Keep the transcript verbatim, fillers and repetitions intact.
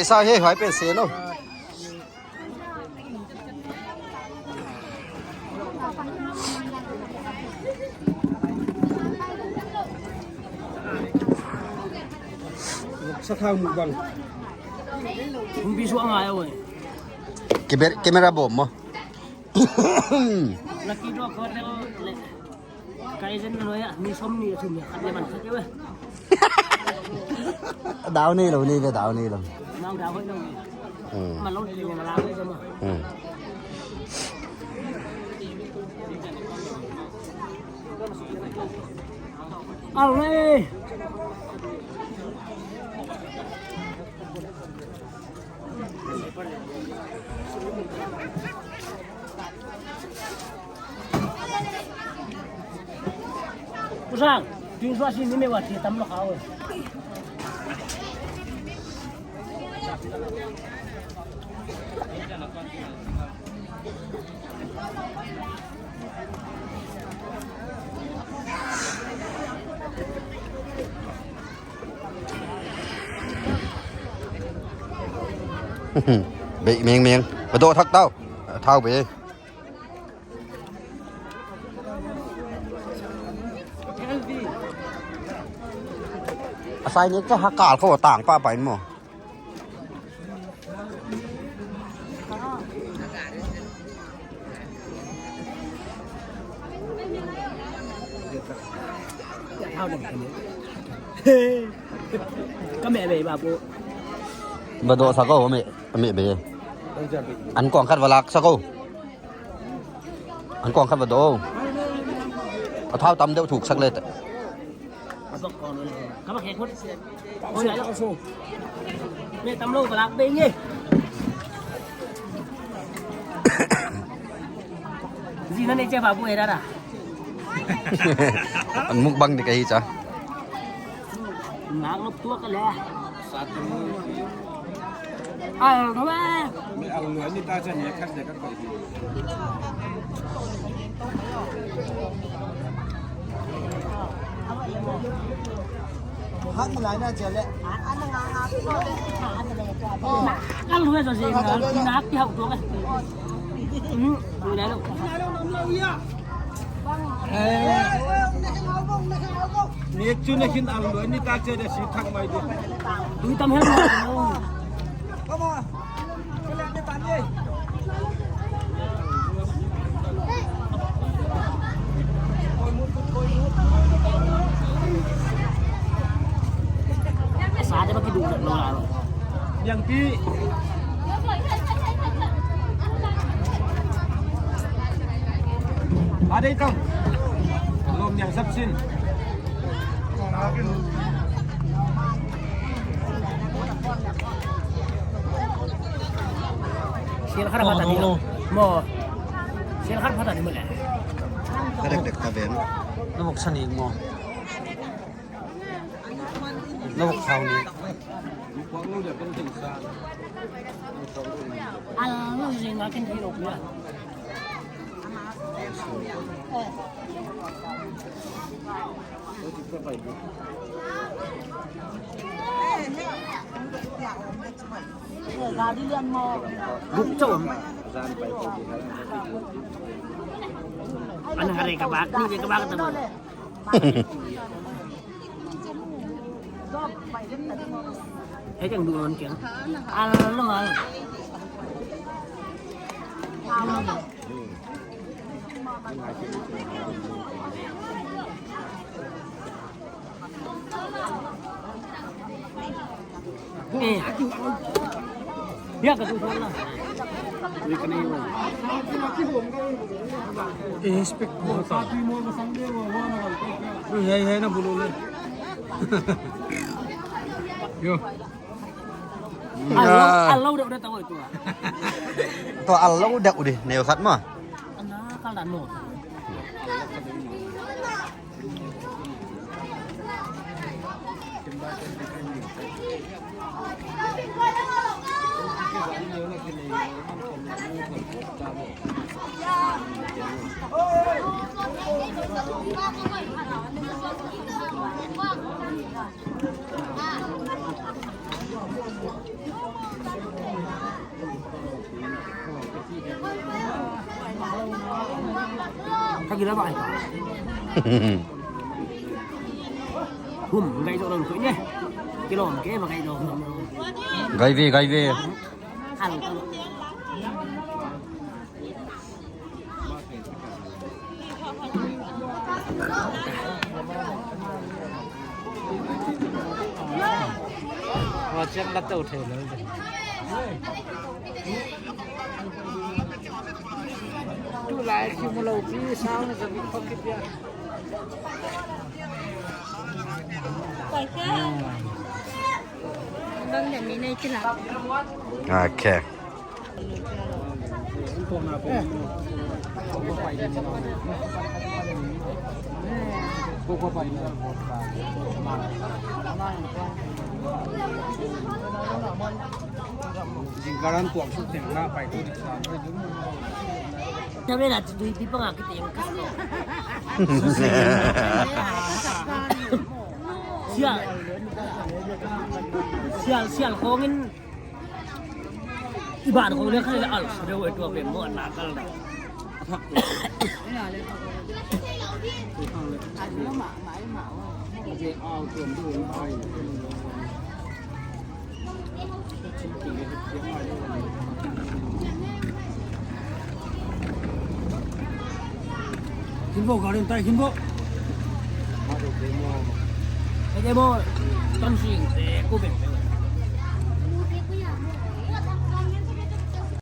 Sa he, huai pen se no. Sa thau mukbang. Hum bi suang ai oi. Camera, camera bom mo. Lucky draw ko le. Kai zen no ya, mi som ni thum ya, khat le man khat ya. Dau ni lo ni le, dau ni lo. Mau dau hoi lo. Hmm. Ma lo ni ma la hoi sama. Hmm. Au le. Usang, tu suasi ni me wati tam lo kau. Bei meng meng. Ba do thak tau. Thau be. A sai ni ka ha kal ko tang pa pa mo. Ka meh bei ba bu. Ba do sa ko meh, meh bei. An kuang khat va lak sa ko. An kuang khat va do. A thau tam deuh thuk sak le. Meh tam lo ka lak bei nge. Zi na ne che ba bu era ra. An mukbang di ka hi cha. Ngak lop tua ka le. Al thua. Mi al lua ni ta cha ni khat de ka koi. Han lai na cha le. Al lua cha si ngak, ngak ti hau tua ka. Hmm, lua lo. Ni chu na hin al lua ni ta che de si thak mai di. Tui tam hel. Sa de ba ki du lo la. Yang pi. Adei tang. Lom yang sap sin. Sil khar pata ni. Mo. Sil khar pata ni mo le. Ka dek dek ta ben. Na bok sa ni mo. Na bok sa ni. Al na zing akin hiro ya. Buk chau. An hare ka bak, ni ka bak ta. Hei, keng duh on keng. Al lo al. Eh. Ya ka tu la. Eh, spek ko ta. Hei, hei, na bulu le. Yo. Al lo, ah, al lo deuh deuh ta oi tua. Tua al lo deuh deuh, neu khat ma. Ana kal dan mo. Gila bai. Hum, gai zo dong ko ne. Kilom ke ma gai dong. Gai ve, gai ve. Hal. Wa chiang la tau thei lo. Tu lai khi mu lo pi sang na zabi khok ki pia. Okay. Jingkaran tuak suk teng na pai tu di sa. Sabe na tu di panga kita yang kas. Sial. Sial, sial, kongin. Iban kong le khala al, sabe wai tu abe mo na kal da. Kinbo, garden tai, Kinbo. Ede mo, tan sing te, ku beng beng.